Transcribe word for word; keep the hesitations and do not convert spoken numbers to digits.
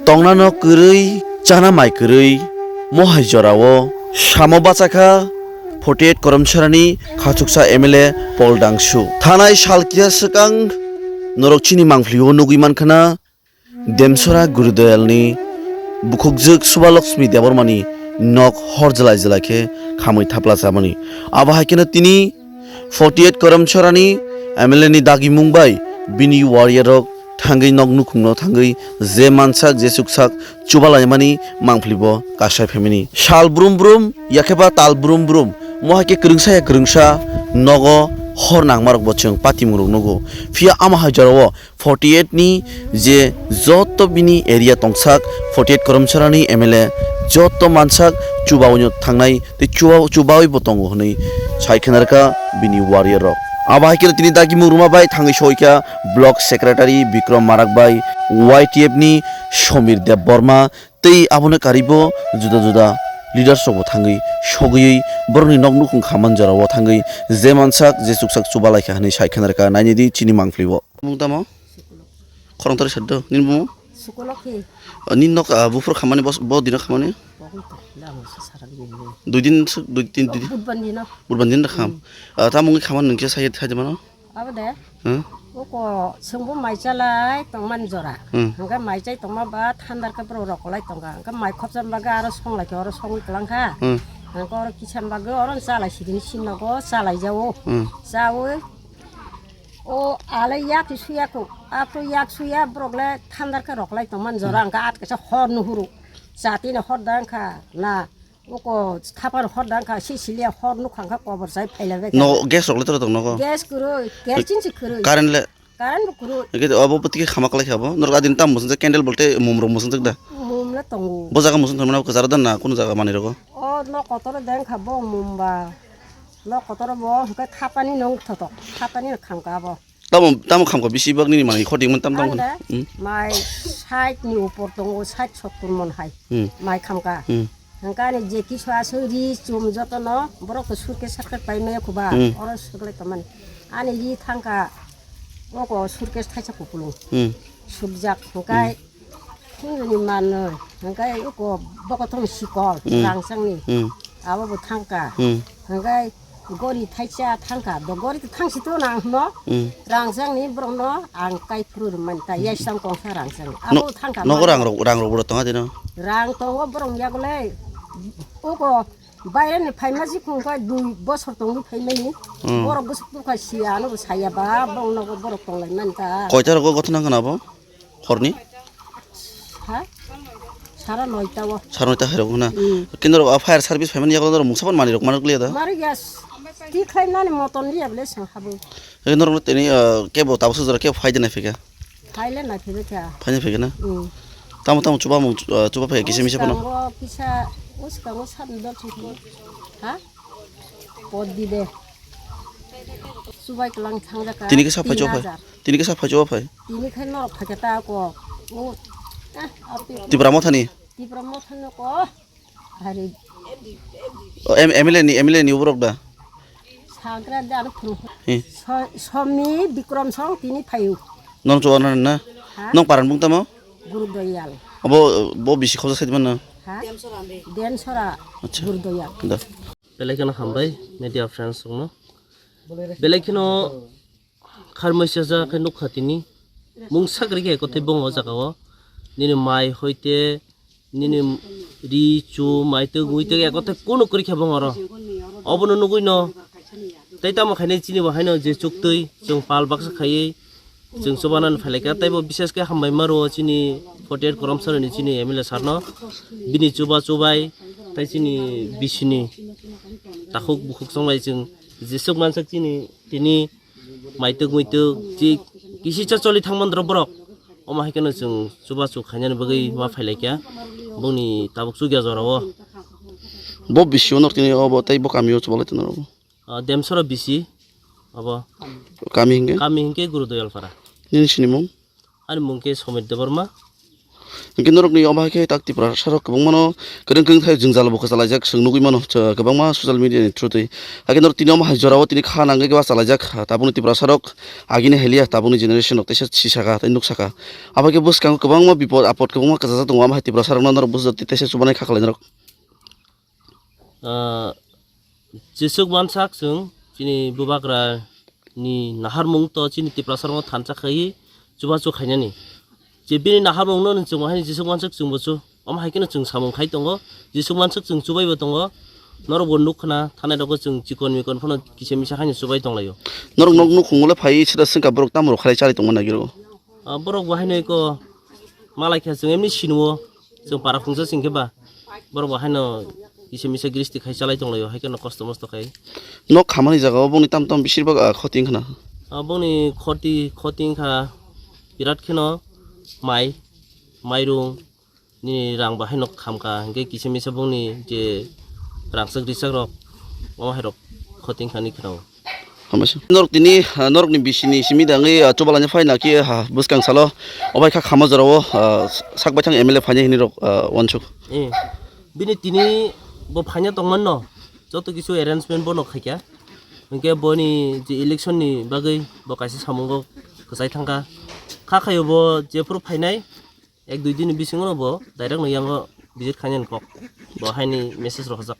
Tongnano kwrwi, chana mai kwrwi, mohai jorao samo bachakha forty eight Koromsarani khachuksa M L A Paul Dangsu. Thanai sal kiya swkang norok chini mangphlio nugwi mankhana Demsora Gurudoyalni bukhukjwk Subha Lakshmi Debbarmani nok hor jwlai jwlai khe khamwi thapla chamani. Abo hai kheno tini forty eight Koromsarani M L A ni dagimung bai bini warrior rok thangwi nok nukhungno thangwi je mansak je chuksak chubalaimani mangphlibo kasai phaimani. Sal brum brum, yakheba tal brum brum, mohai khe kwrwngsa ya kwrwngsa nogo hor nangmarokbo chwng patimungrok nugo. Phiya ama hai jorao forty eight ni je joto bini area tongsak, forty eight Koromsarani M L A joto mansak chubaoino thangnai tei chuba-, chubawi bo tongo hwnwi sai khna rwkha bini warrior rok. Abo hai kheno tini dagimung rwma bai thangwi soikha block secretary Bikrom Marak bai Y T F ni Somir Debbarma tei abono karibo juda juda leaders rokbo thangwi sogwi borokni nok nukhung khaman jorao thangwi je mansak je chuksak chubalaikha hwnwi sai khna rwkha. Nainidi chini mangphlio. Bung tamo? Khorang tari saddo. Nini bumo? Sukolok hi. Ah, nini nok, ah, buphur khamani bos, bo dino khamani? Bogwi to, da mo sa sarak bini. Dui din suk, dui din, dui din. Budban dino. Budban din da kham. Hmm. Ah, tamo ngi khamani nungke sai, sai de mano? Abo de. Hmm? Uko sungbo mai chalai tongman jora. Hmm. Hingke mai chai tongma ba thandar ke bro rok kolai tongka. Hingke mai khopjam baga aro songlai ke oro songwi tlang kha. Hmm. Hingke oro kisan baga oro chalai sidin sin nogo chalai jao. Hmm. Chawi. O ale yak suya ko, ako yak suya borok le thandar khe rok lai tongman jora, hmm, hwnka at kaisa hor nuhuru. Chati no hor dang kha na, oko thapar hor dang kha, si silia hor nuk khang kha kobor sai phaila bai kha. No gas rok le tora tong nogo? Gas kwrwi, kerosene se kwrwi. Current le? Current bo kwrwi. Ege abo bwtwi khe khama kwlai kha bo. Norok adin tam musung candle bolte mum rok musung da. Mum le tongo. Bo jaga musung thangmani kwcharo da na kunu jaga manwi rogo? O nok kotor dang kha bo mum ba. Nok kotor bo hwnkhe thapani nung thotok, thapani khamka abo. Tamo, tamo khamka bisi bak nini manwi khotik man tam tam. Ande, hmm, mai sait ni upor tongo, sait sottor mon hai. Hmm. Mai khamka. Hmm. Hwnkhe ani je kisu aswk ri chum jotono borok to suitcase satkhe pai maya khuba. Hmm. Oro suklai tongmani. Ani ri thangka oko suitcase thaisa kupulung. Hmm. Sukjak hwnkhe, hmm, Phunjoni manwi, hwnkhe uko bokothong sikol, hmm, rangchakni. Hmm. Abo bo thangka. Hmm. Hwnkhe gori thaisa thangka, do gori to thangsi to nang hwno. Hmm. Rangchakni borokno ang kai phuru rwmani ta, hmm, yaisang kongsa rangchakni. Abo no, thangka nogo mani. Rang rok, rang rok borok tonga dino? Rang tongo borok yagole. Uko baireni phaima jikhung khe dui bosor tongwi phaimani. Hmm. Borok bwswk bwkha siya, ano bo saya ba, borok nogo borok tonglai mani ta. Koita rogo gothona gana bo? Horni? Ha? Sara noita o. Sara noita hai rok na. Hmm. Kintu rok, ah, fire service phaimani yago norok mungsa ban manwi rok manwi liya da? Mari gas. Ti khlai nani moton liya bole sang habo. Eh, norok tini, ah, kebo tabuk sujara kebo phai de nai phika? Phai le nai phika kha. Phai nai phika na? Hmm. Tamo tamo chuba mung, ah, chuba phai kisa misa phano. Uskango kisa, uskango sat dol singko. Ha? Pod di de. Subai kelang thang jaka. Tini kisa phai chuba phai. Tin hajar. Tini kisa phai chuba phai. Tini khai norok phai khe ta ko. O, ah, api. Tipra Mothani? Tipra Mothani ko. Hari. O, M-, M L A ni, M L A ni uborok da? Sagra da ano phuru. Eh. So-, Somi Bikrom song tini phayu. Nong chuba na na? Ha? Nong paran bung tamo? Guru Doyal. Abo, bo bisi khosa sai mano? Ha? Densora. Acha. Guru Doyal. Da. Belai kheno hambai media friends rokno. Belai kheno kharmai chacha khe nukha tini. Mung sakri khe kothai bong o jaga o. Nini mai hoite, nini ri chu, mai twi, mui twi, ekothai kunu kwrwi khe bong oro. Obono nugwi no. Tei tamo khainai chini bo haino je chuktwi, chwng pal baksa khaiwi. Chwng chubanani phailaikha, tei bo bises khe hambai ma rwo chini forty eight Korom Saroni chini M L A sir no, bini chuba chubai, tei chini bisini takhuk bukhuk chonglai chwng jeswk mansak chini tini maitwk muitwk chi kisicha choli thangman rok borok. Omo hai kheno chwng chubachu khainani bagwi ma phailaikha bongni tabuk chukya jorao. Bo bisio nok tini obo tei bo kamio chubalai tongo. Ah, Demsora bisi abo. Kami hingke? Kami hingke Guru Doyal Para. Nini sinimung? Ani mung khe Somir Debbarma. Hingke norokni omo hai khe tak Tiprasarok kwbangmano kwrwng kwrwng thai jwngjal bo kwchalaijak, chwng nugwi mano, kwbangma social media ni through twi. Hakhe norok tini omo hai jorao tini kha nangwi bachalaijak, tabukni Tiprasarok agini heliya, tabukni generation rok teisa sisaka tei nuksaka. Abo khe bwskango kwbangma bipod apod, kwbangma kwchajak tongo, omo hai Tiprasarokno norok bwsajak tei teisa chubanai kha khlai norok. Ah, jeswk mansak chwng chini bubagra ni naharmung to chini Tiprasarokno thansa khai chubachu khainani. Je bini naharmungno chwng hai jeswk mansak chwngbo chu. Omo hai kheno chwng samung khai tongo, jeswk mansak chwng chubaibo tongo. Norokbo nukkhna thanai rogo chwng chikon mikon phano kisa misa haino chubai tonglaio. Norok nok nukhungo le phai sida swngkha borok tamo rok khalai chalai tongma nagiro. Ah, borok bo haino eko malai kha chwng emni sinuo, chwng para khungsa singkhe ba. Borok bo haino kisa misa gristi khai chalai tonglaio, hai kheno kosto mosto khai. Nok khamani jagao bongni tam tam bisir bak, ah, khoti wngkhna. Ah, bongni khoti, khoti wngkha birat kheno mai, mairung, nini rang bo haino khamkha, hingke kisa misa bongni je rangchak richak rok, omo hai rok khoti wngkha ni kheno. Hambaisa. Norok tini, ah, norokni bisini simi dangwi, ah, chubalaina phaina khe, ah, bwskang salo obai kha khama jorao, ah, sak baithang M L A phainai hinwi rok, ah, uansuk. Eh, bini tini bo phaina tongmanno, joto kisu arrangement bono khaikha. Hingke boni je election ni bagwi bo kaisa samungo kwchai thangkha. Kha khaio bo jephuru phainai, ek dui din ni bisingo no bo direct no yango visit khainani kok. Bo haini message rok hajak.